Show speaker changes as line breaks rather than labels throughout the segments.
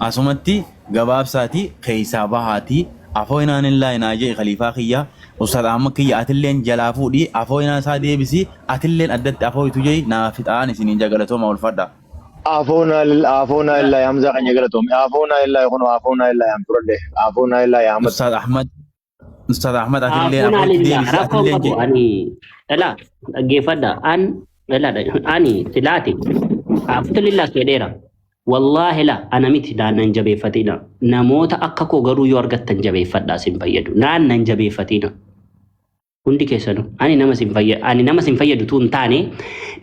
Asumatti gabaabsaatii keessaa bahaatii afooynaan illaahi naa je'i khaliifaa kiyya Ustaaz Ahmad kiyya atilleen jalaa fuudhii afooynaa isaa deebisi atilleen addatti afooytu je'i naa fixaan isiniin ja'a galatoomaa ulfadhaa.
Afoona afoona illaahi Hamzaa keenya galatoomi. Afoona illaahi kunoo afoona illaahi an fudhadhe. Afoona illaahi Ahmad.
Ustaaz Ahmad Ustaaz Ahmad atilleen
Afuun
afooytu
alillah
deebisi
rakkoo
atilleen
qabu
je'i.
ani dhala dhaggeeffadha an dhala ani silaati alhamdulillah jedheera wallaahi la ana miti naan jabeeffatina namoota akka koo garuu yoo argattan jabeeffadhaa sin fayyadu naan nan jabeeffatina hundi keessanuu ani nama sin fayyadu ani nama sin fayyadu tu hin taane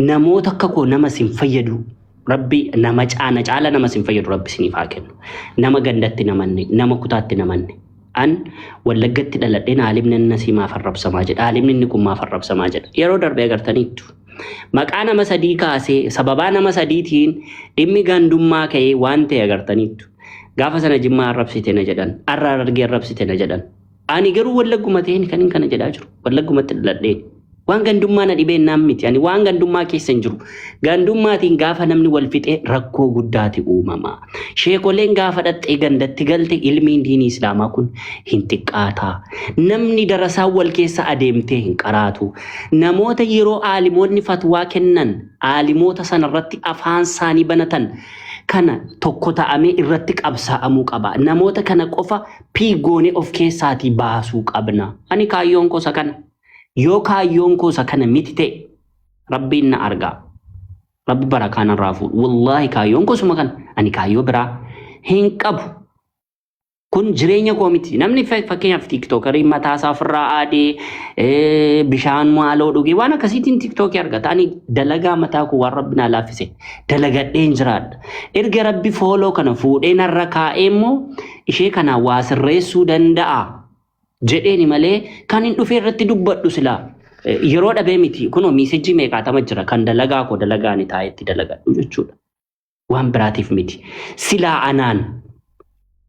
namoota akka koo nama sin fayyadu rabbi nama caana caala nama sin fayyadu rabbi siniif haa kennu nama gandatti namanne nama kutaatti namanne an wallaggatti dhaladheen aalimni inni asii maaf arrabsamaa jedha aalimni inni kun maaf arrabsamaa jedha yeroo darbe agartaniittu maqaa nama sadii kaasee sababaa nama sadiitiin dhimmi gandummaa ka'ee waan ta'e agartaniittu gaafa sana jimmaa arrabsite na jedhan arra argee arrabsite na jedhan Ani garuu wallagguma ta'een kanin kana jedhaa jiru. Wallaggumatti dhaladheen. Waan gandummaa na dhibeen naan miti. Ani waan gandummaa keessa hin jiru. Gandummaatiin gaafa namni wal fixee rakkoo guddaati uumama. Sheekoleen gaafa dhaxxee gandatti galte ilmiin diinii islaamaa kun hin xiqqaata. Namni darasaa wal keessa adeemtee hin qaraatu. Namoota yeroo aalimoonni fatwaa kennan aalimoota sanarratti afaan isaanii banatan kana tokko ta'amee irratti qabsaa'amuu qaba. Namoota kana qofa P goonee of keessaatii baasuu qabna. Ani kaayyoon koo isa kana. Yoo kaayyoon koo isa kana miti ta'e rabbiin na argaa. Rabbi barakaa narraa fuudhu. Wallaahi kaayyoon koo isuma kana. Ani kaayyoo biraa hin qabu. Kun jireenya koo miti. Namni fakkeenyaaf tiiktookarii mataa isaa ofirraa aadee bishaan maaloo dhugee waan akkasiitiin tiiktookii argata. Ani dalagaa mataa koo waan rabbi naa laaffise dalagadheen jiraadha. Erga rabbi fooloo kana fuudhee narra kaa'ee immoo ishee kana waa sirreessuu danda'a jedheeni malee kan hin dhufee irratti dubbadhu silaa yeroo dhabee miti. Kunoo miisejjii meeqaatama jira kan dalagaa koo dalagaa ani taa'etti dalagadhu jechuudha. Waan biraatiif miti. Silaa anaan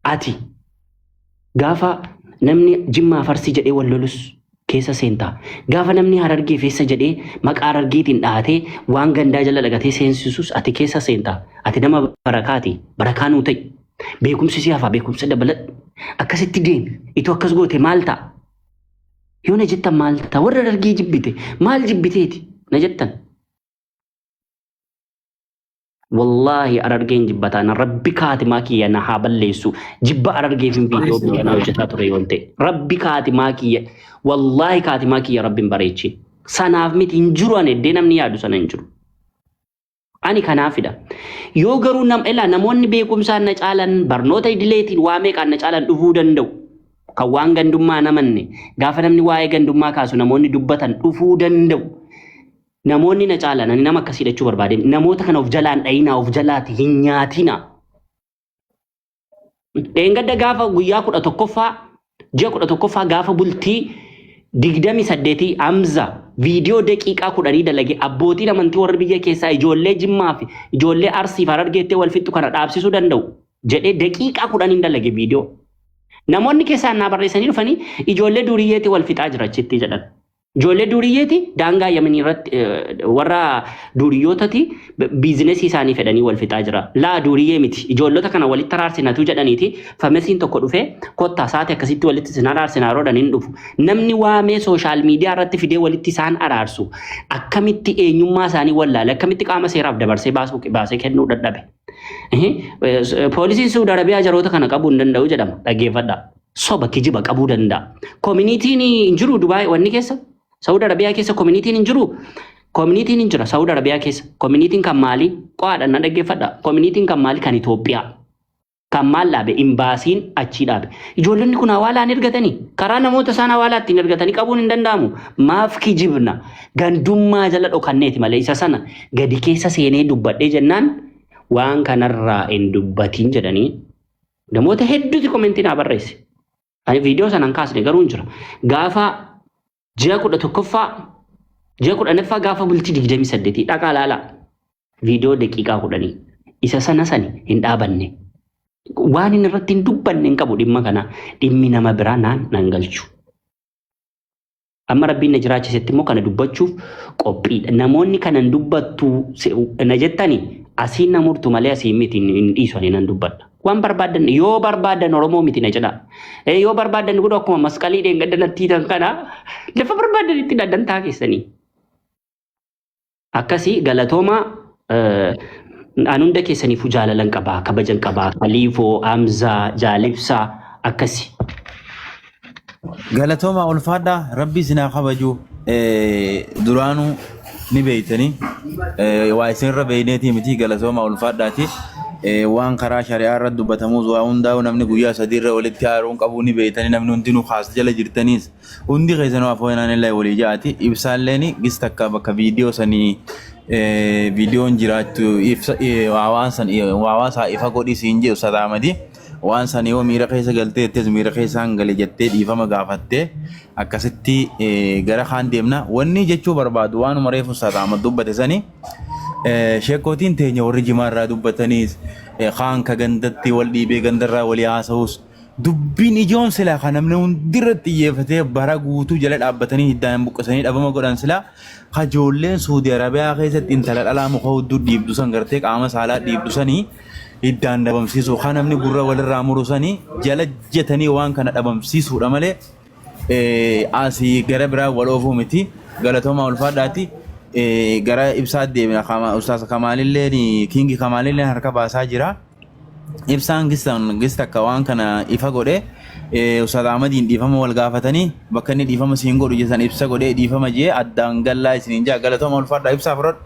ati gaafa namni jimmaa farsii jedhee wal lolus keessa seentaa. Gaafa namni harargee feessa jedhee maqaa harargeetiin dhahatee waan gandaa jala dhaqatee seensisus ati keessa seentaa. Ati nama barakaati. Barakaa nuu ta'i. Beekumsi si hafa beekumsa dabaladhu. Akkasitti deemi. Itoo akkas goote maal ta'a? Yoo na jettan maal ta'a? Warra harargee jibbite maal jibbiteeti na jettan? Wallaahi arargeen jibba taana rabbi kaatimaa kiyya na haa balleessu jibba arargeef hin viidiyoo biyya naa hojjetaa ture yoon ta'e rabbi kaatimaa kiyya wallaahi kaatimaa kiyya rabbi hin bareechin sanaaf miti hin jiru ani eddee namni yaadu sana hin jiru. Ani kanaafidha. Yoo garuu nam elaa namoonni beekumsaan na caalan barnoota idileetiin waa meeqaan na caalan dhufuu danda'u. Kan waan gandummaa namanne gaafa namni waa'ee gandummaa kaasu namoonni dubbatan dhufuu danda'u. Namoonni na caalan ani nama akkasii jechuu barbaade namoota kana of jalaan dhayinaa of jalaati hin nyaatinaa. Dheengadda gaafa guyyaa 11ffaa ji'a 11ffaa gaafa bultii 28 Hamza viidiyoo daqiiqaa 10 dalage abbootiin amantii warri biyya keessaa ijoollee Jimmaa fi ijoollee Arsii fi Harargeettee wal fixxu kana dhaabsisuu danda'u jedhee daqiiqaa 10n dalage viidiyoo. Namoonni keessaan naa barreessanii dhufanii ijoollee duuriyyeetii wal fixaa jira achitti jedhan. Ijoollee duuriyyeeti daangaa Yamanii irratti warra duuriyyootati biizinesii isaanii fedhanii wal fixaa jira. Laa duuriyyee miti. Ijoollota kana walitti araarsinatu jedhaniiti famesiin tokko dhufee kottaa sa'aatii akkasitti walitti isin araarsina yeroo hin dhufu. Namni waamee sooshaal miidiyaa irratti fidee walitti isaan araarsu akkamitti eenyummaa isaanii wallaale akkamitti qaama seeraaf dabarsee baasuu baasee kennuu dadhabe. Poolisiin Suudi Arabiyaa jaroota kana qabuu hin danda'u jedhama. Dhaggeeffadhaa. Soba kijiba qabuu danda'a. Koominiitiin hin jiru Dubaay wanni keessa. Saudi Arabiyaa keessa koominiitiin hin jiru. Koominiitiin hin jira Saudi Arabiyaa keessa. Koominiitiin kan maalii? Qo'aadhaan na dhaggeeffadha. Koominiitiin kan maalii? Kan Itoophiyaa. Kan maal dhaabe? Imbaasiin achii dhaabe. Ijoollonni kun hawaalaan ergatanii karaa namoota isaan hawaalaa ittiin ergatanii qabuun hin danda'amu. Maaf kijibna? Gandummaa jala dhokanneeti malee isa sana gadi keessa seenee dubbadhee jennaan waan kanarraa hin dubbatiin jedhanii Namoota hedduuti komentii naa barreesse. Ani viidiyoo sana hin kaasne garuu hin jira. Gaafa ji'a 11ffaa ji'a 10ffaa gaafa bultii 28 dhaqaa ilaalaa. Viidiyoo daqiiqaa 10 isa sana sani hin dhaabanne. Waan inni irratti hin dubbanne hin qabu dhimma kana dhimmi nama biraa naan nan galchu. Amma rabbiin na jiraachisetti immoo kana dubbachuuf qophiidha. Namoonni kana hin dubbattu na jettani asiin na murtu malee asiin miti hin dhiisu ani nan dubbadha. Waan barbaaddan yoo barbaaddan Oromoo miti na jedhaa. Yoo barbaaddan godhu akkuma masqalii dheengadda natti hiitan kana lafa barbaaddan itti dantaa keessanii. Akkasii galatoomaa an hunda keessaniifuu jaalalan qabaa kabajan qabaa Kaliifoo, Amzaa, Jaalibsaa akkasi.
Galatoomaa ulfaadhaa rabbi isin haa kabaju. Duraanuu ni beeytanii waa isinirra beeyneetii miti galatoomaa ulfaadhaati. Waan karaa shari'aa irra dubbatamus waa hundaa'u namni guyyaa sadii irra walitti haaruun qabu ni beeytanii namni hundinuu kaas jala jirtaniis hundi keessanuu afoo inaan illaa walii ja'aati. Ibsaalleen gis takka bakka viidiyoo sanii viidiyoon jiraattu ibsa waan san waa isaa ifa godhi siin jedhu sadaamadi. Waan san yoo miira keessa galtee jettees miira keessaan gale jettee dhiifama gaafattee akkasitti gara kaan deemna. Wanni jechuu barbaadu waanuma reefu sadaama dubbate sani sheekootiin teenya warri jimaa irraa dubbataniis kaan ka gandatti wal dhiibee gandarraa walii haasa'us dubbiin ijoon silaa kan namni hundi irratti xiyyeeffatee bara guutuu jala dhaabbatanii hiddaan buqqisanii dhabama godhan silaa kajoolleen Suudi Arabiyaa keessatti intala dhalaa muka hudduu dhiibdu san gartee qaama saalaa dhiibdu sanii hiddaan dhabamsiisuu kan namni gurra walirraa muru sanii jala jetanii waan kana dhabamsiisuudha malee asii gara biraa wal oofuu miti galatoomaa ulfaadhaati. Gara ibsaa deemna ustaas Kamaalilleen Kingi Kamaalilleen harka baasaa jira. Ibsaan gistan gista akka waan kana ifa godhe Ustaaz Ahmadiin dhiifama wal gaafatanii bakka inni dhiifama siin godhu jedhan ibsa godhee dhiifama jee addaan gallaa isiniin jaa galatooma ulfaadhaa ibsaa fudhadhu.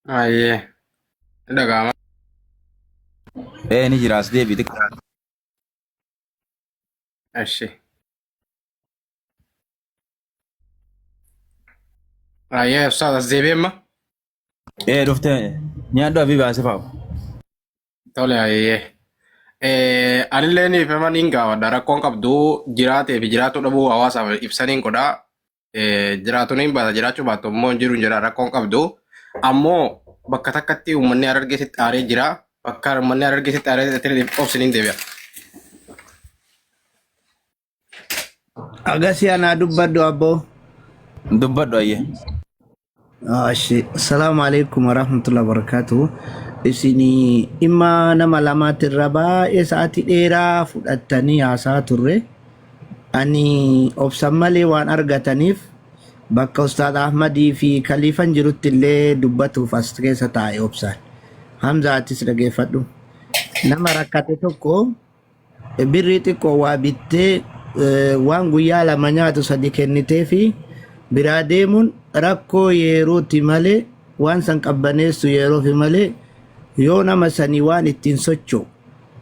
Ayyee. Ni dhaga'ama.
Ee ni jira as deebi xiqqaa.
Eshi. Ayyee ustaaz as deebi'e amma.
Ee dhufte nyaadhu abii baase faa'u.
Tole ayyee. Anillee ni ifama niin gaafadha. Rakkoon qabdu jiraatee fi jiraachuu dhabuu hawaasaaf ibsaniin godha. Jiraatu niin baata jiraachuu baattu immoo hin jiru hin jedha rakkoon qabdu. Ammoo bakka takkatti uummanni Harargee sitti aaree jira. Bakka uummanni Harargee sitti aaree obsiniin deebi'a.
Agasii anaa dubbadhu abboo.
Dubbadhu ayyee.
Ashi, Assalamu alaikum warahmatullahi wabarakatuh. Isin dhimma nama lamaatti irra baay'ee sa'aatii dheeraa fudhattanii haasaa turre. Ani obsan malee waan argataniif bakka Ustaad Ahmadii fi Kaliifan jirutti illee dubbatuuf as keessa taa'e obsaan. Hamza atis dhageeffadhu. Nama rakkate tokko birrii xiqqoo waa bittee waan guyyaa lama nyaatu sadi kennitee fi biraa deemuun rakkoo yerooti malee waan san qabbaneessu yeroofi malee yoo nama sanii waan ittiin socho'u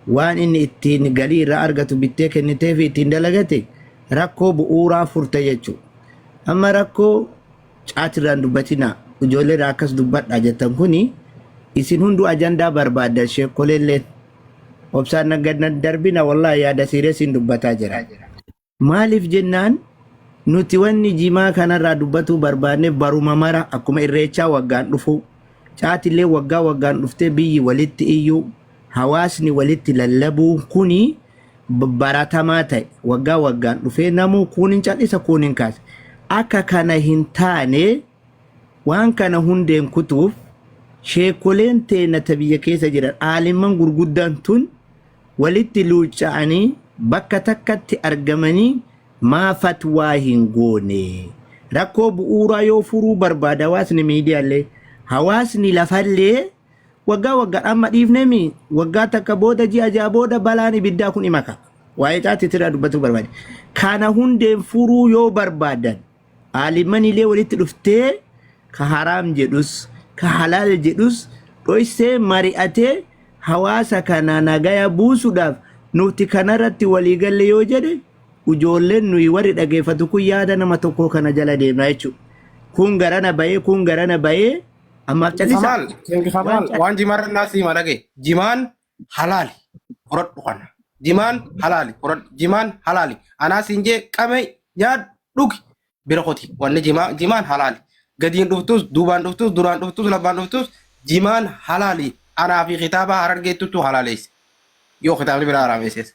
waan inni ittiin galii irraa argatu bittee kennitee fi ittiin dalagate rakkoo bu'uuraa furte jechuudha. Amma rakkoo caatirraan dubbatinaa ijoolleerraa akkas dubbadhaa jettan kuni isin hunduu ajandaa barbaaddan sheekkoleelleen. Obsaan na gad na darbina wallahi yaada siiresiin dubbataa jira. Maaliif jennaan nuti wanni jimaa kanarraa dubbatuu barbaanneef baruma mara akkuma irreechaa waggaan dhufu caatillee waggaa waggaan dhuftee biyyi walitti iyyuu hawaasni walitti lallabuu kuni baratamaa ta'e waggaa waggaan dhufee namuu kuun hin cal'isa kuun hin kaase. Akka kana hin taane Waan kana hundeen kutuuf sheekoleen teenna ta biyya keessa jiran aalimman gurguddaan tun walitti luucca'anii bakka takkatti argamanii maa fatwaa hin goone? Rakkoo bu'uuraa yoo furuu barbaade hawaasni miidiyaallee hawaasni lafallee waggaa waggaan amma dhiifnemi waggaa takka booda ji'a ja'a booda balaan ibiddaa kun imaka. Waa'ee caatiitirraa dubbatuu barbaade. Kana hundeen furuu yoo barbaadan Aalimaniilee walitti dhuftee ka haraam jedhus ka halaal jedhus dhoysee mari'atee hawaasa kana nagaya buusuudhaaf nuti kanarratti walii galle yoo jedhe ujoolleen nuyi warri dhageeffatu kun yaada nama tokkoo kana jala deemna jechuudha. Kun garana bahee kun garana bahee ammaaf callisa.
Kamaal,
Waan
Kamaal, waan jimarra naa siima dhagaye. Jimaan halaali horadhu kana. Jimaan halaali horadhu. Jimaan halaali. Anaa siin jee qame nyaadhu dhugi bira koti. Wanni jimaa jimaan halaali. Gadiin dhuftus duubaan dhuftus duraan dhuftus labbaan dhuftus jimaan halaali. Anaa fi kitaaba harargeettutu halaaleesse. Yoo kitaabni biraa haraameesses.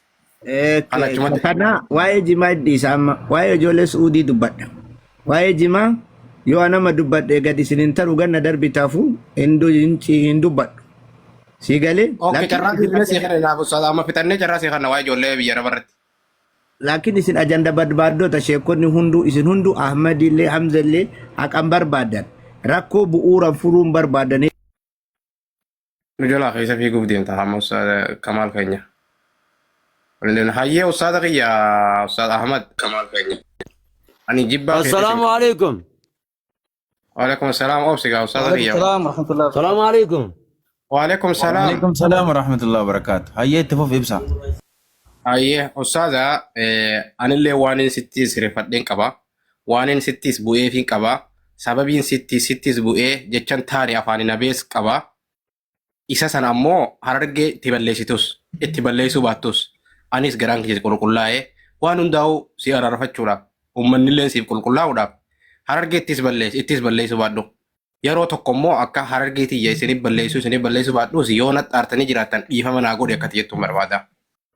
Kana achumatti.
Kana waa'ee jimaa dhiisa amma waa'ee ijoollee Su'uudii dubbadha. Waa'ee jimaa Yoo anama dubbadhe gad isin hin taru ganna darbitaafu hin du- hin ci- hin dubbadhu. Sii galee?
Okay,
Laakiin
carraa
isin
fixannee sii kenna naaf ustaaza amma fixannee carraa sii kenna waa'ee ijoollee biyya araba irratti.
Laakiin isin ajanda barbaaddota sheekonni hunduu isin hunduu Ahmadillee Hamzallee haqan barbaadan rakkoo bu'uuran furuun barbaadan.
Nu jalaa keessa fiiguuf deemta hamma ustaaza Kamaal keenya. Waliin hayyee ustaaza kiyya ustaaza Ahmad Kamaal keenya. Ani jibbaa keessa
Assalaamu alaikum.
Waalaikum salaam obsi gaa ustaaza
Waalaikum
kiyya.
salaam warahmatullahi wabarakatuh.
Salaamu alaikum.
Waalaikum salaam.
Waalaikum salaam wa rahmatullahi wa barakaatu. Hayyee itti fufi ibsa.
Hayyee ustaaza anillee waanin sittiis rifadheen qaba. Waanin sittiis bu'eefin qaba. Sababiin sittiis sittiis bu'ee jechan taane afaan nabees qaba. Isa sana ammoo Harargee itti balleessitus itti balleessuu baattus anis garaan kiyya qulqullaa'ee waan hundaa'uu si araarfachuudhaaf ummannilleen siif qulqullaa'uudhaaf Harargee ittis balleessi ittis balleessuu baadhu. Yeroo tokko immoo akka Harargee tiyya isiniif balleessuu isiniif balleessuu baadhus yoo naxxaartanii jiraattan dhiifama naa godhi akkati jettuun barbaada.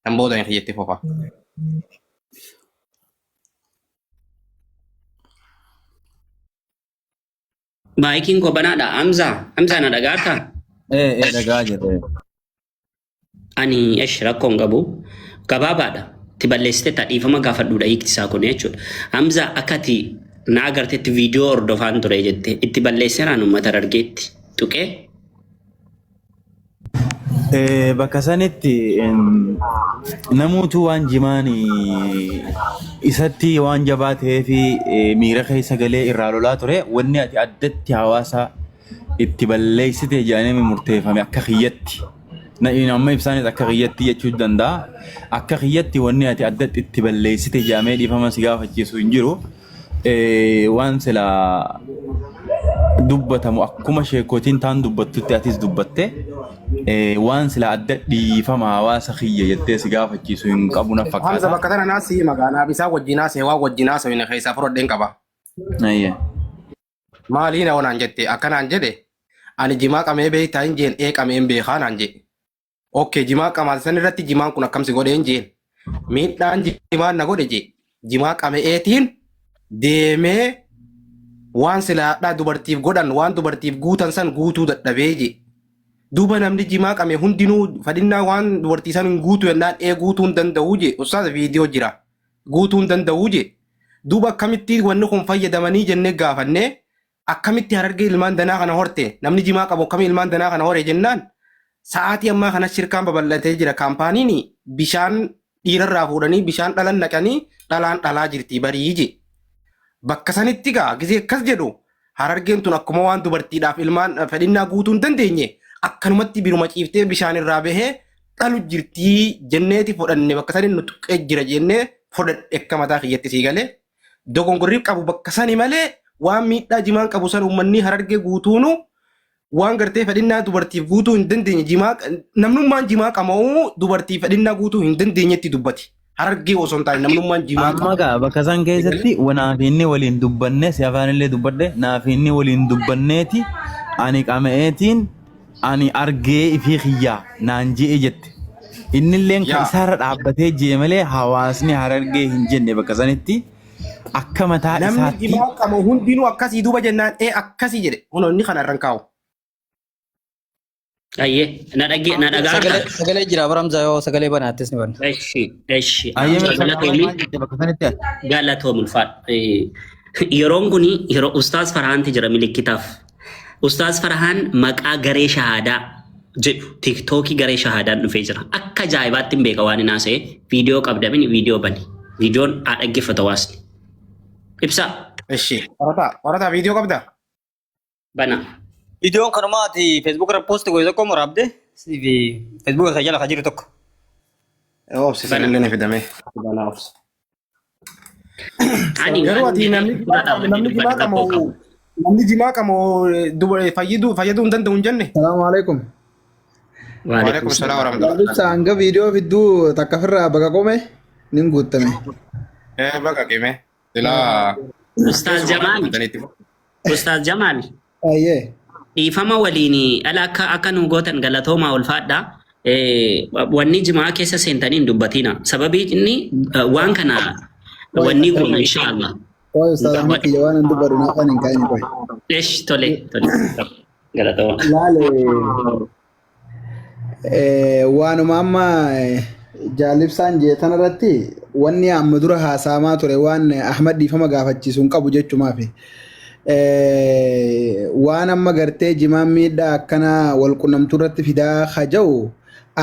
Kan booda hin kiyyatti fufa.
Maayikiin koo banaadha. Hamzaa, Hamzaa na dhagaartaa?
Ee ee dhagaa jirre.
Ani esh rakkoo hin qabu. Gabaabaadha. Itti balleessite ta'a dhiifama gaafadhuudha hiikti isaa kun jechuudha. Hamzaa akka ati na agartetti viidiyoo hordofaan ture jette itti balleesseeraan uummata Harargeetti tuqee
Bakka sanitti namoota waan jimaan isatti waan jabaa ta'ee fi miira keessa galee irraa lolaa ture wanni ati addatti hawaasa itti balleessite jedhamee murteeffame akka kiyyatti. Amma ibsaanis akka kiyyatti jechuu danda'a. Akka kiyyatti wanni ati addatti itti balleessite jedhamee dhiifama si gaafachiisu hin jiru. Waan silaa dubbatamu akkuma sheekotiin taan dubbattutti atis dubbatte waan silaa adda dhiifama hawaasa kiyya jettee si gaafachiisu hin qabu na
Hamza
fakkaata.
bakka tana naa sii maqaa naaf isaa wajjin haasa'e waan wajjin haasa'e keessaa fudhadheen qaba.
Ayyee.
Maalii na naan jette akkanaan jedhe ani jimaa qamee beektaa hin jeen ee qameen beekaa naan jedhe. Okay jimaa qamaate san irratti jimaan kun akkam si godhe hin jeen. Miidhaan jimaan na godhe jee. Jimaa qame'eetiin deemee waan silaadhaa dubartiif godhan waan dubartiif guutan san guutuu dadhabee jee. Duuba namni jimaa qame hundinuu fadhinnaa waan dubartii san hin guutu jennaan ee guutuu hin danda'uu jee. Ustaaz viidiyoo jira. Guutuu hin danda'uu jee. Duuba akkamitti wanni kun fayyadamanii jennee gaafannee akkamitti Harargee ilmaan danaa kana horte namni jimaa qabu akkamii ilmaan danaa kana hore jennaan sa'aatii ammaa kana shirkaan babal'atee jira kaampaaniin bishaan dhiirarraa fuudhanii bishaan dhalan naqanii dhalaan dhalaa jirti barii je bakka sanitti gaa gisee akkas jedhu Harargeen tun akkuma waan dubartiidhaaf ilmaan fedhinnaa guutuu hin dandeenye akkanumatti biruma ciiftee bishaan irraa bahee dhalu jirtii jenneeti fudhanne bakka saniin nu tuqqee jira jennee fudhadhe akka mataa kiyyatti sii galee dogongorri qabu bakka sani malee waan miidhaa jimaan qabu san uummanni Harargee guutuunu waan gartee fedhinnaa dubartiif guutuu hin dandeenye jimaa namnummaan jimaa qama'uu dubartiif fedhinnaa guutuu hin dandeenyetti dubbate. Harargee osoo hin taane namnummaan jimaa
Amma
qama.
gaa bakka san keessatti naaf inni waliin dubbanne si afaan illee dubbadhe naaf inni waliin dubbanneeti ani qama'eetiin ani argee ifii kiyyaa naan je'e jette. Innilleen kan
Yaa.
isaarra dhaabbatee je'e malee hawaasni Harargee hin jenne bakka sanitti akka mataa
Namni
isaatti
jimaa qabu hundinuu akkasii duuba jennaan ee akkasii jedhe kunoo inni kana irran kaa'u.
Ayyee na dhagee na dhagaa
Sagalee
harka.
sagalee jira baramsa yoo sagalee banaattis ni banna.
Eshi eshi
ayyee mee
galatoomi
maal jette bakka sanitti ati?
galatoomi ulfaadha. Yeroon kuni yeroo Ustaaz Farhaanti jira milikkitaaf. Ustaaz Farhaan maqaa garee shahaadaa jedhu tiiktookii garee shahaadaan dhufee jira. Akka ajaa'ibaatti hin beeka waan hin haasa'e viidiyoo qabdamini viidiyoo bani. Viidiyoon haa dhaggeeffatu hawaasni. Ibsaa
Eshi qorataa qorataa viidiyoo qabdaa?
bana.
Viidiyoon kanuma ati Facebook irra post goote tokko waraabde fi Facebook irra jala kan jiru tokko.
Obsi
Bana.
sanillee ni fidame. Banaa obsi.
Ani
Garuu
waan
ati namni
dura
jimaa qabu
dhaabbatee
namni jimaa
dubbadhu rakkoo
qabu
qabu.
namni jimaa qabu fayyaduu fayyaduu hin danda'u hin jenne.
Salaamu alaikum.
Waalaikum
Waalaikum salaam
salaam.
warahmatullahi.
Ibsa hanga viidiyoo fidduu takka ofirraa baqa qome nin guuttame.
Eh baqa qime. Silaa
Ustaaz
keessuma
Jamaal
guuttanitti.
Ustaaz Jamaal
Ayyee.
dhiifama waliin ala akka akka nu gootan galatoomaa ulfaadha. Wanni jimaa keessa seentanii hin dubbatina. Sababii inni waan kana
Qoy
wanni
takka
goona inshaallah.
Qoy Ustaaz Ahmad kiyya waan hin dubbadhu na afaan hin kaa'in qoy.
Esh tole tole. Galatooma.
Laale waanuma amma jaalibsaan jeetan irratti wanni amma dura haasa'amaa ture waan Ahmad dhiifama gaafachiisu hin qabu jechumaafi. Waan amma gartee jimaan miidhaa akkanaa wal qunnamtuu irratti fidaa haja'u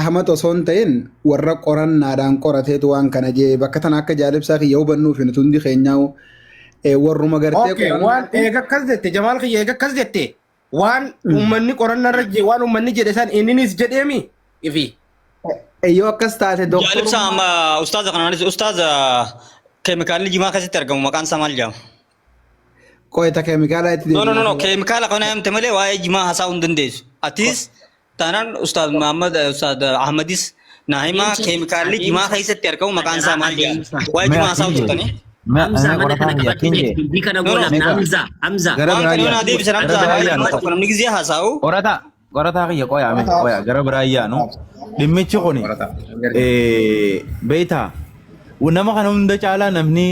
Ahmad osoo hin ta'in warra qorannaadhaan qorateetu waan kana jee bakka tana akka jaalibsaa kiyya hubannuuf nuti hundi keenyaa warruma gartee
Okay, waan eega akkas jette Jamaal kiyya eega akkas jette waan uummanni qorannaa irra je waan uummanni jedhe san inninis jedheemi ifi.
Yoo akkas taate
Jaalibsa
doktorummaa
amma ustaaza kanaanis ustaaza keemikaalli jimaa keessatti argamu maqaan isaa maal jedhama?
Qoyta keemikaalaa itti
No no no no
deebina.
keemikaala kana himte malee waa'ee jimaa haasa'uu hin dandeessu. Atis taanaan ustaaz Muhammad ustaaz Ahmadis naa himaa
Adeemsa
keemikaalli jimaa
adeemsa
keessatti argamu maqaan isaa
adaraa
maal jedhama?
adeemsa.
Waa'ee
Mee
jimaa haasa'uu
akkin jee.
jirtanii?
Mee
Hamza
mee
mana
qorataa
kana
kiyya
qabadhu
akkin jee.
dubbii kana
No no
goolabna
Meeqa
Hamza Hamza.
gara
waan
biraa
kana yoo
yaanu.
naa deebisan
Gara
Hamza
biraa
waa'ee
yaanu.
jimaa tokko namni gizee haasa'u
Qorataa qorataa kiyya qoyaa mee qoyaa gara biraa yaanu. Dhimmichi kuni
Qorataa.
beektaa nama kana hunda caalaa namni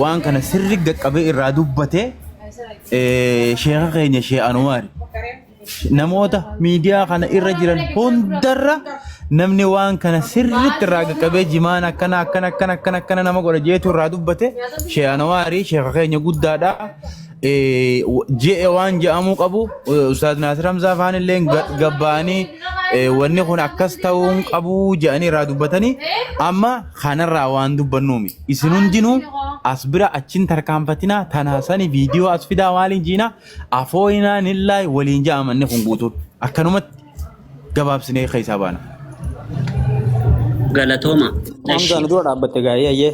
waan kana sirri qaqqabee irraa dubbate sheeka keenya Shee Anuwaari. Namoota miidiyaa kana irra jiran hundarra namni waan kana sirriitti irraa qaqqabee jimaan akkana akkana akkana akkana akkana nama godha jeetu irraa dubbate Shee Anawaarii sheeka keenya guddaadha. Je'e waan je'amuu qabu Ustaaz Naasir Hamzaa faan illee gabbaanii wanni kun akkas ta'uu hin qabu je'anii irraa dubbatanii amma kanarraa waan dubbannuumi. Isin hundinuu as bira achiin tarkaanfatinaa tanaa sani viidiyoo as fidaa waaliin jiinaa Afooyinaa nillaay waliin ja'ama inni kun guutuun. Akkanumatti gabaabsinee keessaa baana.
Galatooma.
Hamzaa nu dura dhaabbatte gaa'ee ayyee.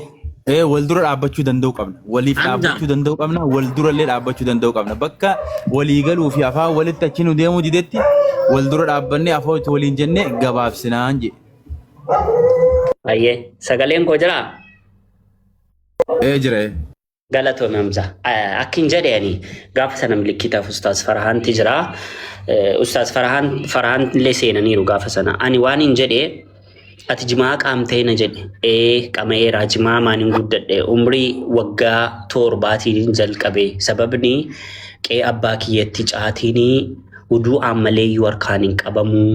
Ee wal dura dhaabbachuu danda'uu qabna. Waliif
Hamza.
dhaabbachuu danda'uu qabna. Wal dura illee dhaabbachuu danda'uu qabna. Bakka walii galuu fi afaan walitti achi nu deemuu didetti wal dura dhaabbannee afoo itti waliin jennee gabaabsinaan jedhe.
Ayyee sagaleen koo jiraa?
Ee jira. ee.
Galatoomi Hamza. Akkin jedhe ani gaafa sana milikkitaaf Ustaaz Farhaanti jira. Ustaaz Farhaan Farhaan illee seenaniiru gaafa sana. Ani waan hin jedhe ati jimaa qaamtee na jedhe. Ee qama'eera jimaa maan hin guddadhe umrii waggaa torbaatiin jalqabe. Sababni qe'ee abbaa kiyyatti caatiin uduu'aan malee iyyuu harkaan hin qabamu.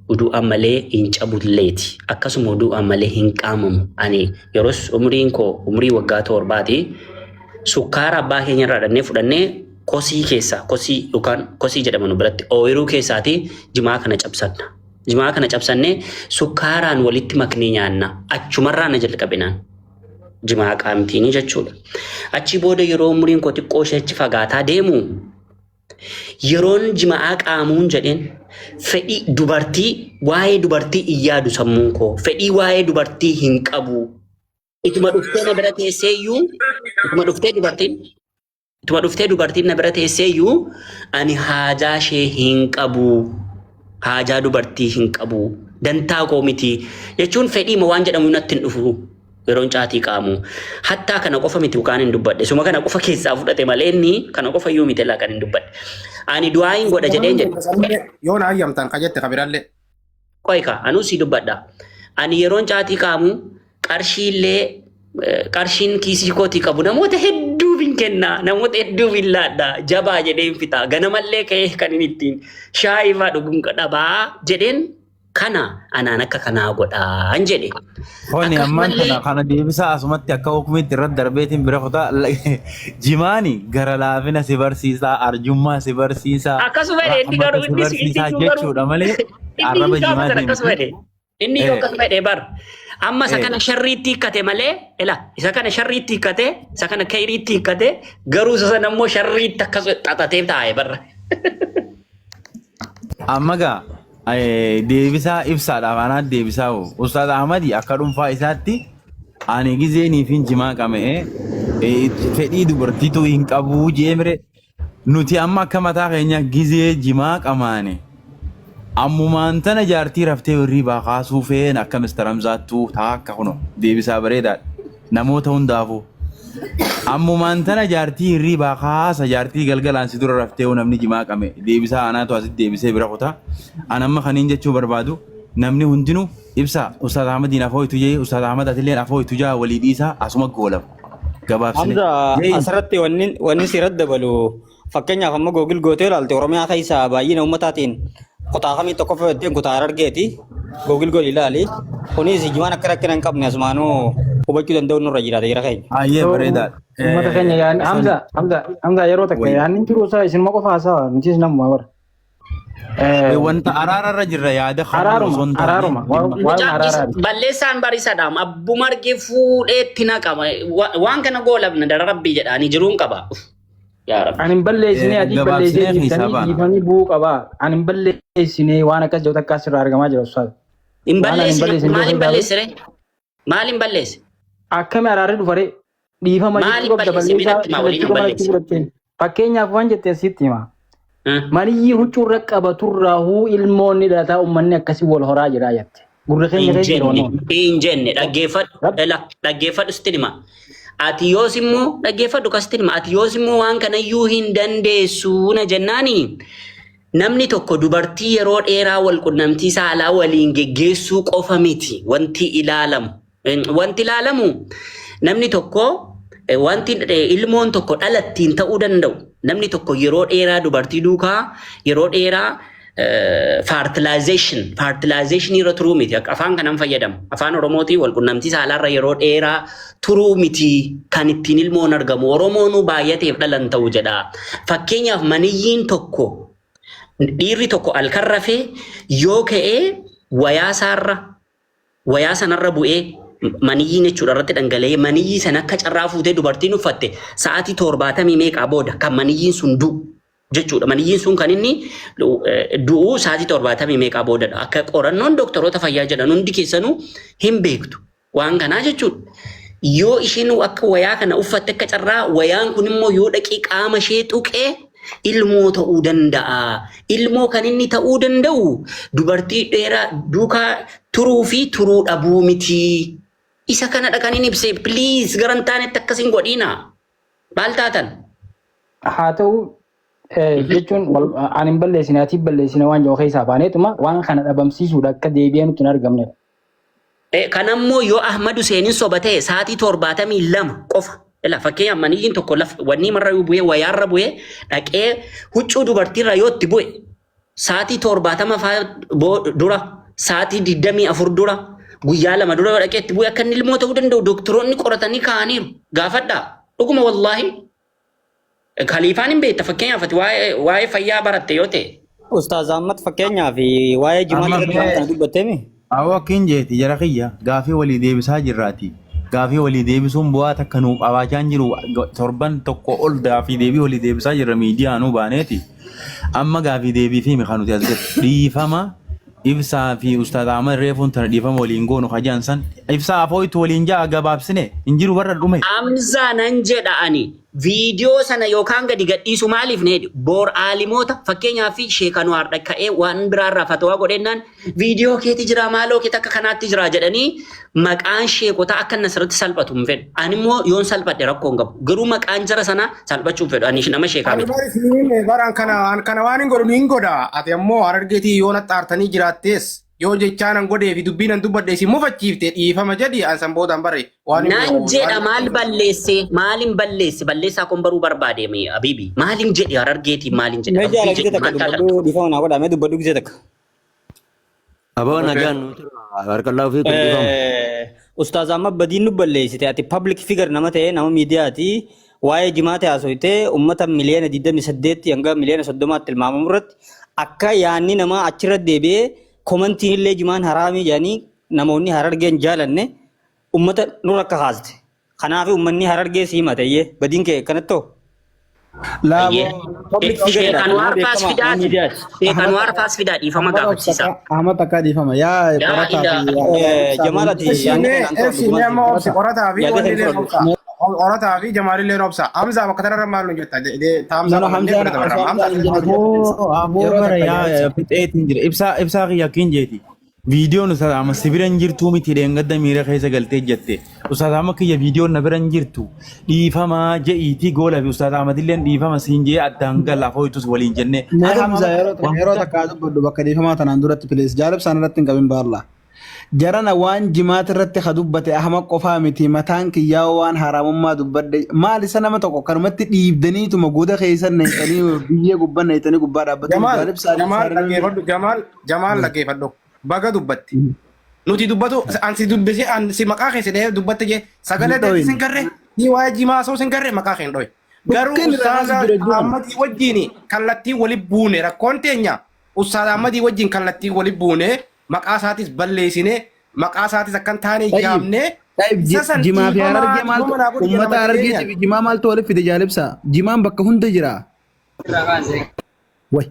Uduu'aan malee hin cabulleeti. Akkasuma uduu'aan malee hin qaamamu. Ani yeroos umriin koo umrii waggaa torbaati. Sukkaara abbaa keenya irraa dhannee fudhannee kosii keessaa kosii yookaan kosii jedhama nu biratti ooyiruu keessaati jimaa kana cabsanna. Jimaa kana cabsannee sukkaaraan walitti maknee nyaanna. Achumarraa na jalqabinaan. Jimaa qaamtiini jechuudha. Achi booda yeroo umriin koo xiqqoo ishee achi fagaataa deemu Yeroon jima'aa qaamuun jedheen fedhii dubartii waa'ee dubartii hin yaadu sammuun koo fedhii waa'ee dubartii hin qabu. Ituma dhuftee na bira teessee iyyuu ituma dhuftee dubartiin ituma dhuftee dubartiin na bira teessee iyyuu ani haajaa ishee hin qabu. Haajaa dubartii hin qabu. Dantaa koo miti jechuun fedhiima waan jedhamu natti hin dhufu. Yeroon caatii qaamu. Hattaa kana qofa miti waan hin dubbadhe. Suma kana qofa keessaa fudhate malee inni kana qofa iyyuu miti laa kan hin dubbadhe. Ani du'aayin godha jedheen jedhe.
Yoo na hayyamtan ka jette ka birallee.
Qoy ka anuu sii dubbadha. Ani yeroon caatii qaamu qarshiillee qarshiin kiisii kootii qabu namoota hedduuf hin kenna namoota hedduuf hin laadha jabaa jedhee hin fixa ganamallee ka'ee kan inni ittiin shaayii fa'aa dhuguun dhabaa jedheen Kana anaan akka kanaa godhaan jedhe.
Kuni ammaan
Akkasumallee
tana kana deebisaa asumatti akka hukumiitti irratti darbeetiin bira kutaa jimaani gara laafina si barsiisaa arjummaa si barsiisaa
akkasuma jedhe inni
rahmata
garuu
si
inni inni
barsiisaa
iyyuu garuu
jechuudha malee
inni
arraba
iyyuu gaafa sana
jimaatii
akkasuma
miti.
jedhe. Inni iyyuu
Eh,
akkasuma jedhe bar. Amma isa
eh.
kana sharriitti hiikkate malee ila isa kana sharriitti hiikkate isa kana kayriitti hiikkate garuu isa sana immoo sharriitti akkas xaxatee taa'e barra.
Amma gaa deebisaa ibsaadhaaf anaa deebisaa hoo. Ustaaz Ahmadi akka dhuunfaa isaatti ani gizeenii fi jimaa qama'ee fedhii dubartiitu hin qabuu jee mire nuti amma akka mataa keenya gizee jimaa qamaane ammumaan tana jaartii raftee hirriibaa kaasuu feena akka Mr. Hamzaattuu taa akka kuno deebisaa bareedaadha namoota hundaafuu. Ammumaan tana jaartii hirriibaa kaasa jaartii galgalaan si dura raftee hoo namni jimaa qame deebisaa anaatu asitti deebisee bira kuta. An amma kaniin jechuu barbaadu namni hundinuu ibsa Ustaaz Ahmadiin afoo itu jee Ustaaz Ahmad atilleen afoo itu jaa walii dhiisaa asuma goolaba. Gabaabsine.
Hamza
Jee
asirratti wanni sirratti dabalu fakkeenyaaf amma Google gootee ilaalte Oromiyaa keessa baay'ina uummataatiin kutaa kamii tokkoffaa jetteen kutaa Harargeeti. Google godhi ilaali. Kunis jimaan akka rakkina hin qabne asumaanuu hubachuu danda'u nurra jiraata jira keenya.
Ayyee bareedaadha.
Uummata keenya yaadni Hamza Hamza Hamza yeroo takka
Wayii.
yaadni jiru isaa isinuma qofa haasawa nutis namuma bara.
Wanta araararra jirra yaada kan
Araaruma
osoo hin taane
araaruma
dhimma.
waa'uma
Mucaa
araaraati.
balleessaan barisadhaam abbuma argee fuudheetti naqama. Waan kana goolabna dara rabbii jedhaanii jiruun qaba. Yaa Rabbi.
Ani hin balleessinee ati balleessee
Gabaabsinee keessaa
dhiiftanii
baana.
dhiifamii bu'uu qabaa. Ani hin balleessinee waan akkas jedhu takka asirraa argamaa jira ustaaz.
Hin
Waan ani hin
balleessine
balleessine
maaliin
jedhu
balleessire? Maaliin balleesse?
Akkami araarri dhufaree dhiifama jechuu
Maaliin
qabda
balleesse?
balleessaa
Minatti maa waliin
kallattii
hin
gama lachuu
balleesse?
fudhatteen. Fakkeenyaaf waan jetteen sitti hima. Maniyyii huccuurra qabaturraahuu ilmoonni dhalataa uummanni akkasii wal horaa jira jette. Gurra keenya
Hin
keessa jira
jenne,
wannoon.
hin jenne dhaggeeffadhu, ela dhaggeeffadhu sitti hima. Ati yoos immoo dhaggeeffadhu kasitti hima. Ati yoos immoo waan kanayyuu hin dandeessu na jennaani. Namni tokko dubartii yeroo dheeraa wal qunnamtii saalaa waliin geggeessuu qofa miti wanti ilaalamu. Wanti ilaalamu namni tokko wanti ilmoon tokko dhalattiin ta'uu danda'u. Namni tokko yeroo dheeraa dubartii duukaa yeroo dheeraa fertilization irra turuu miti. Akka afaan kanan fayyadamu. Afaan Oromootiin wal qunnamtii saalaarra yeroo dheeraa turuu miti kan ittiin ilmoon argamu. Oromoonuu baay'ateef dhalan ta'u jedha. Fakkeenyaaf maniyyiin tokko dhiirri tokko halkan rafee yoo ka'ee wayaa isaarra wayaa sanarra bu'ee maniyyiin jechuudha irratti dhangala'ee maniyyii sana akka carraa fuutee dubartiin uffatte sa'aatii 70 meeqaa booda kan maniyyiin sun du'u jechuudha. Maniyyiin sun kan inni du'u sa'aatii 70 meeqaa boodadha. Akka qorannoon doktoroota fayyaa jedhan hundi keessanuu hin beektu waan kanaa jechuudha. Yoo isheen akka wayaa kana uffatte akka carraa wayaan kun immoo yoo dhaqee qaama ishee tuqee ilmoo ta'uu danda'a. Ilmoo kan inni ta'uu danda'u dubartii dheeraa duukaa turuu fi turuu dhabuu miti. Isa kanadha kan inni ibse. Please gara hin taanetti akkas hin godhiina. Maal taatan?
Haa ta'u jechuun ani hin balleessine ati balleessine waan jiru keessaa baaneetuma waan kana dhabamsiisuudha akka deebi'ee nutti hin argamnedha.
Kanammoo yoo Ahmad Huseenin soba ta'e sa'aatii 72 qofa. Ila fakkeenyaaf maniyyiin tokko laf wanni marra yoo bu'ee wayaarra bu'ee dhaqee huccuu dubartiirra yoo itti bu'e sa'aatii 70 faa dura sa'aatii 24 dura guyyaa 2 dura yoo dhaqee itti bu'e akka inni ilmoo ta'uu danda'u doktoroonni qoratanii kaa'aniiru. Gaafadhaa. Dhuguma wallaahi. Kaliifaan hin beekta fakkeenyaaf ati waa'ee fayyaa baratte yoo ta'e.
Ustaaz Ahmad fakkeenyaaf waa'ee jimaa
Amma
irratti waan
mee
kana dubbatteemi.
Awwa akkin jeeti jara kiyya gaafii walii deebisaa jirraati. Gaafii walii deebisuun bu'aa takka nuuf qabaachaa hin jiru. Torban tokko ol gaafii deebii walii deebisaa jirra miidiyaa nuu baaneeti. Amma gaafii deebii fi kan nuti as jirru dhiifama ibsaa fi ustaaz Ahmad reefuun tana dhiifama waliin goonu hajaan san ibsaa afooytu waliin ja'a gabaabsine hin jiru warra dhume.
Hamzaa nan jedha ani viidiyoo sana yookaan gadi gadhiisu maaliif na jedhi boor aalimoota fakkeenyaaf Sheek Anuwaar ka'ee waan biraarraa fatwaa godhennaan viidiyoo keeti jira maaloo keeti akka kanaatti jira jedhanii maqaan sheekotaa akka inni asirratti salphatu hin fedhu. Ani immoo yoon salphadhe rakkoo hin qabu. Garuu maqaan jara sanaa salphachuu hin fedhu. Ani nama sheekaa
Ani
miti.
bari siin baraan kana waan hin godhu ni hin godha. Ati ammoo Harargeetii yoo naxxaartanii jiraattees yoo jechaa nan godhee fi dubbii nan dubbadhe isin mufachiifte dhiifama jedhi an san boodaan bare waan hin
Nan
beeku.
jedha maal balleesse maalin balleesse balleessaa kun baruu barbaade mee abibi maalin jedhe Harargeetiin maalin jedhe
Mee
rabbii
jaala gisee
jedhi
takka
maal taatan.
dubbadhu dhiifama naa godhaa mee dubbadhu gisee takka.
Aboo nagaan nuu tura. Barakallahu fiikum dhiifama.
Ustaaz Ahmad badiin nu balleessite ati public figure nama ta'e nama miidiyaati waa'ee jimaate haasofte uummata miliyoona 28 hanga miliyoona 30 tilmaamamu irratti akka yaanni namaa achirra deebi'ee komantiin illee jimaan haraamii jedhanii namoonni Harargeen jaalanne uummata nurra akka kaaste. Kanaaf uummanni Harargee si himate iyyee badiin kee akkanatti hoo?
Ayyee.
Laaboo
Public figure
Sheek
dha nama
Anwaar faas
beekamaa nama
fidaati.
miidiyaati.
Sheek
Ahmad
Anwaar faas fidaa dhiifama
Ahmad
gaafachiisa.
Ahmad takka dhiifama yaa
Yaa
qorataa
ilaa.
fi yaa ibsaa
Jamaal ati
fi
yaadni
Ibsinee
kee naan to'adhu
ibsinee
dhugumaan
amma
siif.
obsi qorataa fi
Yaada
wanni
kee
illee
fudhadhu.
obsa. Qorataa fi jamaalillee obsa. Hamzaa bakka tanarra maal nu jetta? Taamsaa
Nana
qabannee
Hamzaan
bira dabarra.
osoo
Hamzaa
Hamzaan hin
asirratti maal
jedhin
jetta?
Aboo aboo
yeroo
bara
takka yaa
yaa
ibsa.
fixeetiin jira. Ibsaa ibsaa kiyya akkin jeeti. Viidiyoon ustaaz Ahmad si bira hin jirtuu miti dheengadda miira keessa galtee jette. Ustaaz Ahmad kiyya viidiyoon na bira hin jirtu. Dhiifamaa je'iitii goola fi ustaaz Ahmad illeen dhiifama siin jee addaan gala afooytus waliin jennee.
Mee
Haga
Hamza
ammaa
yeroo
waan
yeroo
guddaa.
takka dubbadhu bakka dhiifamaa tanaan duratti please jaalibsaan irratti hin qabin baalla. Jarana waan jimaata irratti ka dubbate Ahmad qofaa miti mataan kiyyaa waan haraamummaa dubbadhe maal isa nama tokko kanumatti dhiibdaniituma goda keessan naqxanii biyyee gubbaa naqxanii gubbaa dhaabbatanii
Jamaal,
jaalib saanii
Jamaal
saanii
dhaggeeffadhu, Jamaal, Jamaal dhaggeeffadhu. Baga dubbatti. Nuti dubbatu, an si dubbisee, an si maqaa keessa dhahee dubbatte jee sagalee
hin
deetti
dhoyin.
sin garree, ni waa'ee jimaa osoo sin garree maqaa kee hin dhoyin. Garuu
Dhukkeen irraa
ustaaza
bira jiran.
Ahmadii wajjin kallattii wali buune rakkoon teenya ustaaza Ahmadii wajjin kallattii wali buune maqaa isaatis balleessine maqaa isaatis akkan taane
Tayyib,
yaamne
tayyib,
isa san
jimaa fi
dhiifamaa
harargee maaltu
dhiifama naa godhi jedha
uummata
nama
harargeetii
jireenyaan.
fi jimaa maaltu walitti fide jaalibsa. Jimaan bakka hunda jira. Way.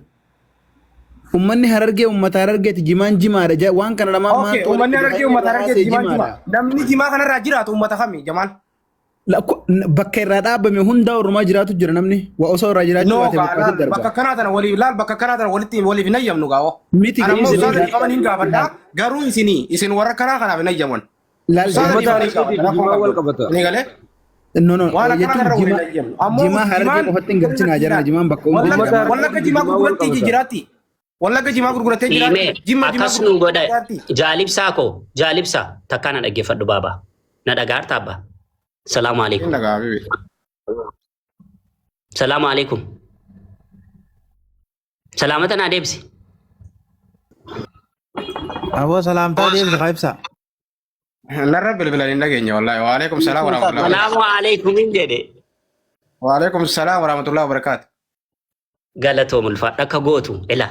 Uummanni harargee uummata harargeeti jimaan jimaadha. Waan kana lamaan
Okay,
maaltu walitti
uummanni
fide?
harargee
Kan inni
uummata
irraa
harargee
haasa'e
jimaan jima.
jimaadha.
Namni jimaa kanarraa jiraatu uummata kami Jamaal?
Bakka irraa dhaabame hundaa ormaa jiraatu jira namni. Waa osoo irraa jiraachuu
No,
baate
gaa
bakka
laal
asitti darba.
bakka akkanaa tana waliif laal bakka akkanaa tana walitti waliif hin hayyamnu gaawoo.
Miti
Ana ammoo
isin
ustaaza dhiifama niin gaafadha garuu isinii isin warra karaa kanaaf hin hayyaman.
laal
Ustaaza
uummata
dhiifama niin
Uummata
gaafadha
harargeetii fi
rakkoon
jimaan wal
qabdu.
qabata.
Ni galee
No no
waan akkanaa
jechuun
kanarra waliin
jimaa
hin hayyamnu. Ammoo
jimaa harargee
jimaan
qofatti hin galchinaa jarana jimaan bakka hunda
wallagga
jira.
Uummata
wallagga
harargeetii fi
jimaa
jimaan wal
gurguratti
qabata.
jiraatti. Wallagga jimaa gurgurattee
Dhiimee
jiraatti. Jimma jimaa
akkas nu
gurgurattee
godha.
jiraatti.
Jaalibsaa koo jaalibsaa takkaa na dhaggeeffadhu baaba. Na dhagaarta abbaa. Salaamu
Hin
alaikum.
dhagaa bibi.
Salaamu alaikum. Salaamata naa deebisi.
Aboo salaamtaa deebisi haa ibsaa.
Narra bilbilan hin dhageenye wallahi. Waalaikum salaam warahmatullahi wabarakatuh.
Salaamu alaikum hin jedhe.
Waalaikum salaam warahmatullahi wabarakatuh.
Galatoom ulfaadha akka gootu ila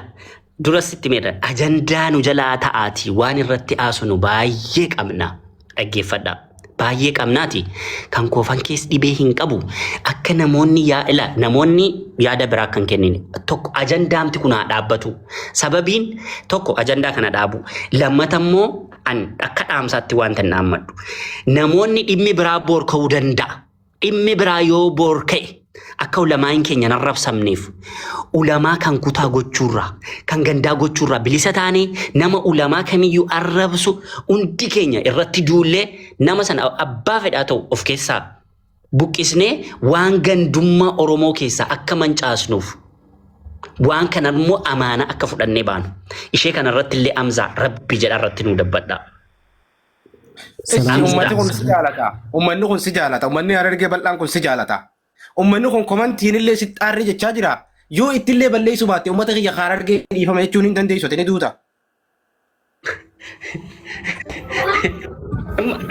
dura sitti meedha ajandaa nu jalaa ta'aati waan irratti haasofnu baay'ee qabna dhaggeeffadha baay'ee qabnaati kan koofan kees dhibee hin qabu akka namoonni yaa ila namoonni yaada biraa kan kennine tokko ajandaamti kun haa dhaabbatu sababiin tokko ajandaa kana dhaabu lammata immoo an akka dhaamsaatti wanta hin dhaammadhu namoonni dhimmi biraa boor ka'uu danda'a Dhimmi biraa yoo boor ka'e akka ulamaa'in keenya hin arrabsamneef ulamaa kan kutaa gochuurraa kan gandaa gochuurraa bilisa taanee nama ulamaa kamiyyuu arrabsu hundi keenya irratti duullee nama sana abbaa fedhaa ta'u of keessaa buqqisnee waan gandummaa Oromoo keessaa akka mancaasnuuf waan kana immoo amaanaa akka fudhannee baanu. Ishee kana irratti illee Amzaa rabbi jedha irratti nuu dabbadhaa.
Ishi ummati
Amzaa.
kun si jaalata. Ummanni kun si jaalata. Ummanni harargee bal'aan kun si jaalata. Ummanni kun komantiin illee si xaarree jechaa jira. Yoo ittillee balleessuu baatte ummata kiyya harargee dhiifama jechuun hin dandeessu ati ni duuta.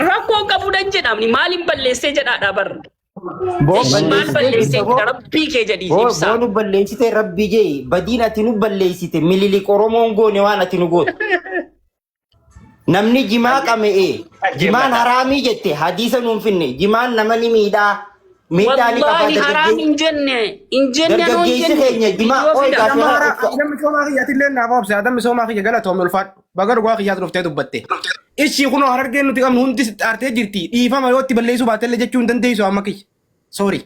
Rakkoo qabu dan jedhamni maaliin balleessee jedhaadha bar.
Boo
Ishi maal
balleessitee
balleessee
jirta boo.
jedha rabbii kee jedhii
Boo
ibsaa.
boo nu balleessite rabbii jee badiin ati nu balleessite mililik Oromoon goone waan ati nu goote. Namni jimaa qame'e jimaan
Dhaggeeffadha.
haraamii jette hadiisa nuun finne jimaan nama ni miidhaa miidhaa ni qabaa
Wallaahi haraam
dargaggee
hin jenne hin jenne anoo hin
dargaggeessi
jenne
keenya jimaa
viidiyoo
ooyi
fida.
gaafii
Nama
kana
hara
obsa
adam misoomaa kiyyaatillee naaf obse adam misoomaa kiyya galatoomne ulfaadhu. Baga dhugaa kiyyaatu dhuftee dubbatte. Ishii kunoo harargeen nuti qabnu hundi si xaartee jirti. Dhiifama yoo itti balleessuu baatellee jechuu hin dandeessu amma kiyya. Sorry.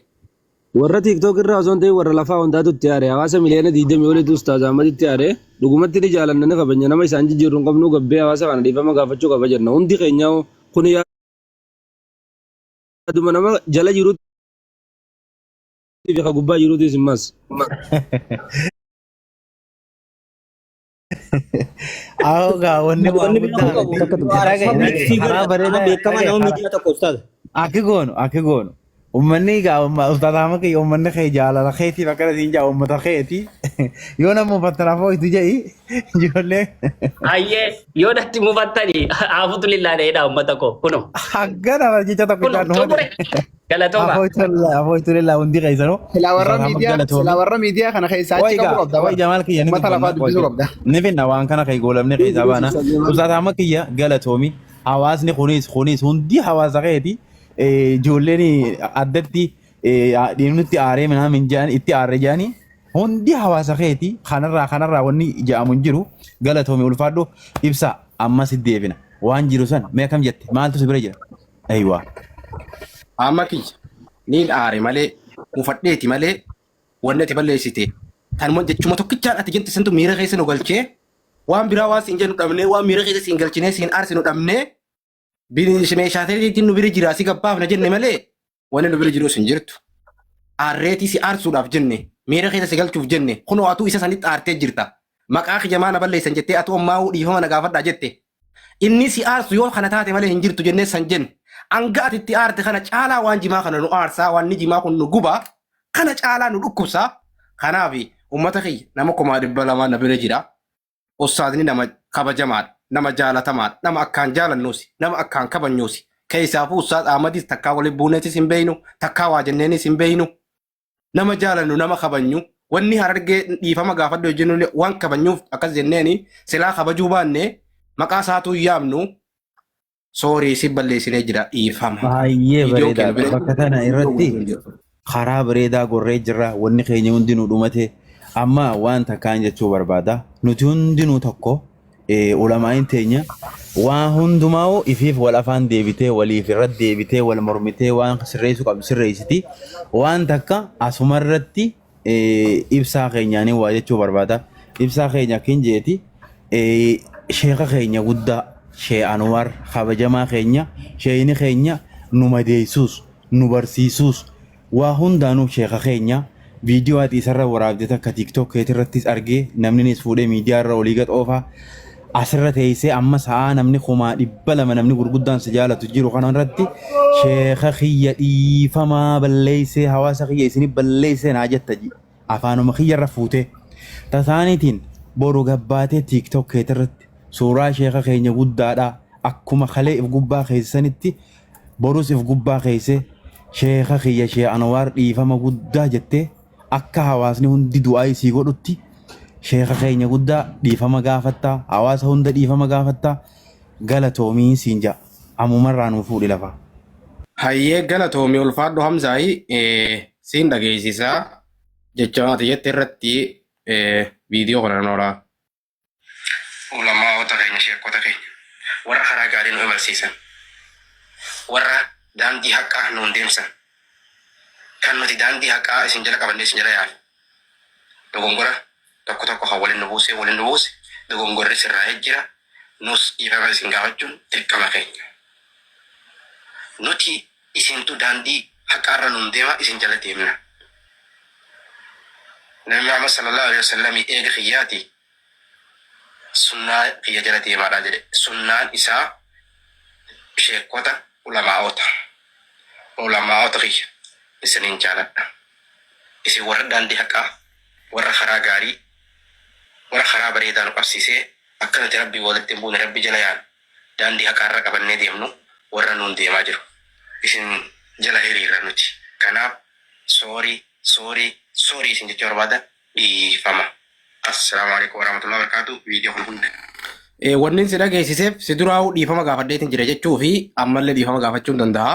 Warra TikTok irraa osoo hin ta'in warra lafaa hundaatu itti aare. Hawaasa miliyoona 20 olitu Ustaaz Ahmaditti aare. Dhugumatti ni jaalanna ni kabajna nama isaan jijjiirru hin qabnu gabbee hawaasa kana dhiifama gaafachuu qaba jenna. Hundi keenyaa kun yaaduma nama jala jiruutii fi ka gubbaa jiruutis immas.
Awoo gaa wanni waan
Wanni beekamuu
guddaa
qabu
miti.
Takka
you are
Dhaga'i
public
dhaga'i
figure
karaa
nama
bareedaa
beekamaa
dhaga'i
nama
karaa
miidiyaa tokko ustaaz.
akki goonu akki goonu. Uummanni gaa ustaaz Ahmad kiyya uummanni kee jaalala keetiif akkana siin jaa uummata keeti. Yoo nama uffatan afoo itti jedhi ijoollee
Ayyee yoo natti mufattani haafutu lillaa dheedhaa uummata koo kuno
haggana jecha tokko
kuno
jaan dhumate.
xumure galatoomaa.
Afoo itti hundi keessanuu
Silaa warra
ustaaz Ahmad
miidiyaa
galatoomi.
silaa warra miidiyaa kana keessaa
Way
achi qabuu
gaa
qabda
way
bara.
jamaal kiyya ni
Uummata lafaa
dubbanna
dubbisuu qabda.
ni finna waan kana kee goolamne keessaa baana. Ustaaz Ahmad kiyya galatoomi. Hawaasni kunis kunis hundi hawaasa keeti. Ijoolleen addatti dhiirnutti aaree minaamin jedhan itti aarre jedhanii hundi hawaasa keeti kanarraa kanarraa wanni jedhamu hin jiru galatoomi ulfaadhu ibsa ammas deebina waan jiru san mee akkam jette maaltu si bira jira ayiwaa
Amma kiyya niin aare malee mufadheeti malee wanni ati balleessite tanuma jechuma tokkichaan ati jette santu miira keessa nu galchee waan biraa waan siin jennu dhabnee waan miira keessa siin galchinee siin aarsinu dhabnee meeshaalee nu bira jira si gabbaafna jenne malee wanni nu bira jirus hin jirtu. Aarreetii si aarsuudhaaf jenne miira keessa si galchuuf jenne kunoo atuu isa sanitti aartee jirta. Maqaa kiyya maa na balleessan jettee atuu ammaa dhiifama na gaafadhaa jette. Inni si aarsu yoo kana taate malee hin jirtu jennee san jenne. Hanga ati itti aarte kana caalaa waan jimaa kana nu aarsaa, wanni jimaa kun nu gubaa, kana caalaa nu dhukkubsaa. Kanaaf uummata kiyya nama 200,000 na bira jira. Ustaazni nama kabajamaadha, nama jaalatamaadha, nama akkaan jaalannuusi, nama akkaan kabanyuusi. Keessaafuu Ustaaz Ahmadis takkaa waliin buuneetis hin beeynu, takkaa waa jenneenis hin beeynu. Nama jaalannu, nama kabanyu. Wanni Harargee dhiifama gaafadhu jennu waan kabanyuuf akkas jenneeni silaa kabajuu baanne maqaa isaatuu hin yaamnu. Soorii si balleessinee jira dhiifama.
Baay'ee
Viidiyoo keenya
bareedaadha.
bira
Bakka tana irratti karaa bareedaa gorree jirra. Wanni keenya hundinuu dhumate. Amma waan takkaan jechuu barbaada. Nuti hundinuu tokko ulamaa'in teenya waan hundumaa'u ifiif wal afaan deebitee waliif irratti deebitee wal mormitee waan sirreessuu qabdu sirreessiti. Waan takka asuma irratti ibsaa keenyaanii waa jechuu barbaada. Ibsaa keenya akkin jeeti sheeka keenya guddaa Shee Anwaar kabajamaa keenya sheeyni keenya nu madeessuus nu barsiisuus waa hundaanuu sheeka keenya viidiyoo ati isarra waraabde takka TikTok keetirrattis argee namninis fuudhee miidiyaa irra olii gad oofaa asirra teessee amma sa'aa namni 200,000 namni gurguddaan si jaalatu jiru kana irratti sheeka kiyya dhiifamaa balleessee hawaasa kiyya isini balleessee naa jetta ji afaanuma kiyya irra fuutee tasaaniitiin boru gabbaatee TikTok keetirratti suuraa sheeka keenya guddaadha akkuma kalee if gubbaa keessanitti borus if gubbaa keesse sheeka kiyya shee Anwaar dhiifama guddaa jettee akka hawaasni hundi du'aa isii godhutti sheeka keenya guddaa dhiifama gaafattaa hawaasa hunda dhiifama gaafattaa galatoomii siin ja'a ammumarraa nuu fuudhi lafaa.
Hayyee galatoomi ulfaadhu Hamzaayi siin dhageessisaa jecha ati jette irratti viidiyoo kana nan oolaa. Ulamaa'ota keenya sheekota keenya warra karaa gaarii nu imalsiisan warra daandii haqaa nuun deemsan kan nuti daandii haqaa isin jala qabannee isin jala yaanu dogongora tokko tokko kan waliin nu buusee waliin nu buuse dogongorri sirraa'ee jira nus dhiifama isin gaafachuun dirqama keenya nuti isintu daandii haqaarra nuun deema isin jala deemna Nabi Muhammad sallallahu alaihi wasallam eega kiyyaati sunnaa kiyya jala deemaadha jedhe. Sunnaan isaa sheekota ulamaa'ota. Ulamaa'ota kiyya isiniin jaaladha. Isin warra daandii haqaa, warra karaa gaarii, warra karaa bareedaa nu qabsiisee akka nuti Rabbii walitti hin buune Rabbi jala yaanu daandii haqaarra qabannee deemnu warra nuun deemaa jiru. Isin jala hiriirra nuti. Kanaaf sorry, sorry, sorry isin jechuu barbaada dhiifama. Assalaamu alaikum warahmatullahi wabarakatuh. Viidiyoo kana hunda. Wanni si dhageessiseef si duraa'uu dhiifama gaafadheetiin jira jechuu fi ammallee dhiifama gaafachuun danda'a.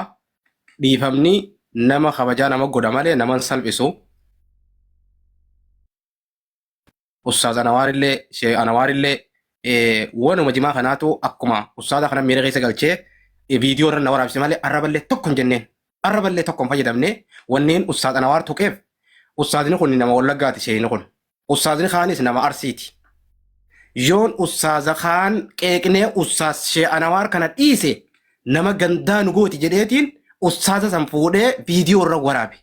Dhiifamni nama kabajaa nama godha malee nama hin salphisu. Ustaaz Anawaarillee Shee Anawaarillee wanuma jimaa kanaatu akkuma ustaaza kana miira keessa galchee viidiyoo irra na waraabse malee arraballee tokko hin jenneen. Arraballee tokko hin fayyadamne wanneen ustaaz Anawaar tuqeef ustaazni kun nama Wallaggaati sheeyni kun. Ustaazni kaanis nama Arsiiti. Yoon ustaaza kaan qeeqnee ustaaz Shee Anawaar kana dhiise nama gandaa nu gooti jedheetiin ustaaza san fuudhee viidiyoo irra waraabe.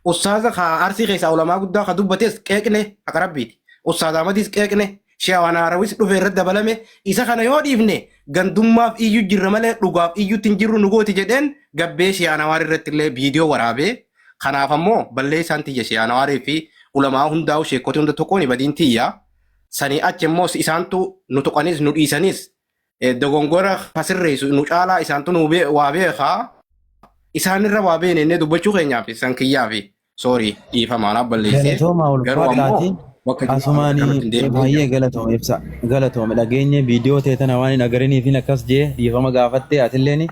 Ustaaza ka Arsii keessaa ulamaa guddaa ka dubbates qeeqne haqa rabbiiti. Ustaaza Ahmadis qeeqne Shee Anaarawis dhufe irra dabalame isa kana yoo dhiifne gandummaaf iyyu jirra malee dhugaaf iyyutti hin jirru nu gooti jedheen gabbee Shee Anawaar irratti illee viidiyoo waraabee kanaaf ammoo balleessaan tiyya Shee Anawaarii fi ulamaa hundaa'u sheekkotii hunda tokkoon badiin tiyya sanii achi immoo isaantu nu tuqanis nu dhiisanis dogongora ka sirreessu nu caalaa isaantu nu waa beekaa isaanirra waa beene innee dubbachuu keenyaaf san kiyyaa fi soorii dhiifama anaaf balleessee
Galatooma
garuu ammoo
ulfaadhaati.
bakka jimaa
Asumaani
kanatti hin deebi'uu
baay'ee galatooma ibsa. Galatoome dhageenye viidiyoo tee tana waan hin agariniifin akkas jee dhiifama gaafatte atilleen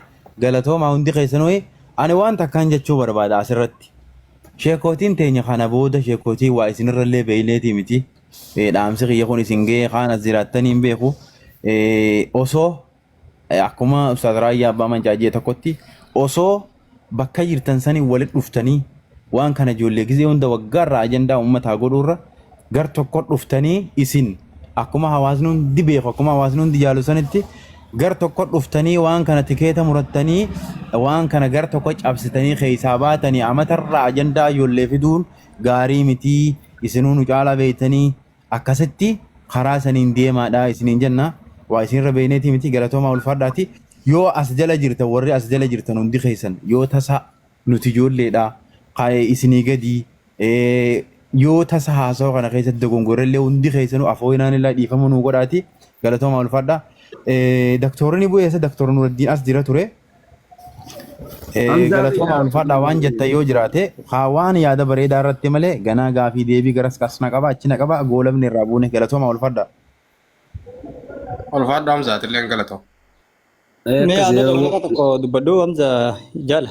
galatooma hundi keessanuu ani waan takkaan jechuu barbaada asirratti. Sheekootiin teenya kana booda sheekootiin waa isinirrallee beeyneetii miti. Dhaamsi kiyya kun isin ga'ee kaan as jiraattanii hin beeku. Osoo akkuma Ustaaz Raayyaa Abbaa Mancaa jee tokkotti osoo bakka jirtan sanii walitti dhuftanii waan kana ijoollee gizee hunda waggaarraa ajandaa uummataa godhuurra gar tokko dhuftanii isin akkuma hawaasni hundi beeku akkuma hawaasni hundi jaalu sanitti gar tokko dhuftanii waan kana tikeeta murattanii waan kana gar tokko cabsitanii keessaa baatanii amatarraa ajandaa ijoollee fiduun gaarii mitii isinuu nu caalaa beektanii akkasitti karaa saniin deemaadha isiniin jenna. Waa isinirra beeyneetii miti, galatoomaa, ulfaadhaati. Yoo as jala jirtan, warri as jala jirtan hundi keessan, yoo tasa nuti ijoolleedha kaa'ee isinii gadii, yoo tasa haasawa kana keessatti dogongorrellee hundi keessanuu afooyinaan illaa dhiifama nuu godhaati, galatoomaa, ulfaadha. Daktoorri ni bu'eessa, Daktoor Nuraddiin as jira ture.
Hamzaa
Galatoomaa, ulfaadhaa. Waan jettan yoo jiraate haa waan yaada bareedaa irratti malee ganaa gaafii deebii garas qas na qaba achi na qaba goolabni irraa buune. Galatoomaa, ulfaadhaa.
Ulfaadhu Hamzaatillee galatoo.
Mee
Akkas
yaada
yeroo
tokko tokko dubbadhu, Hamza jaala.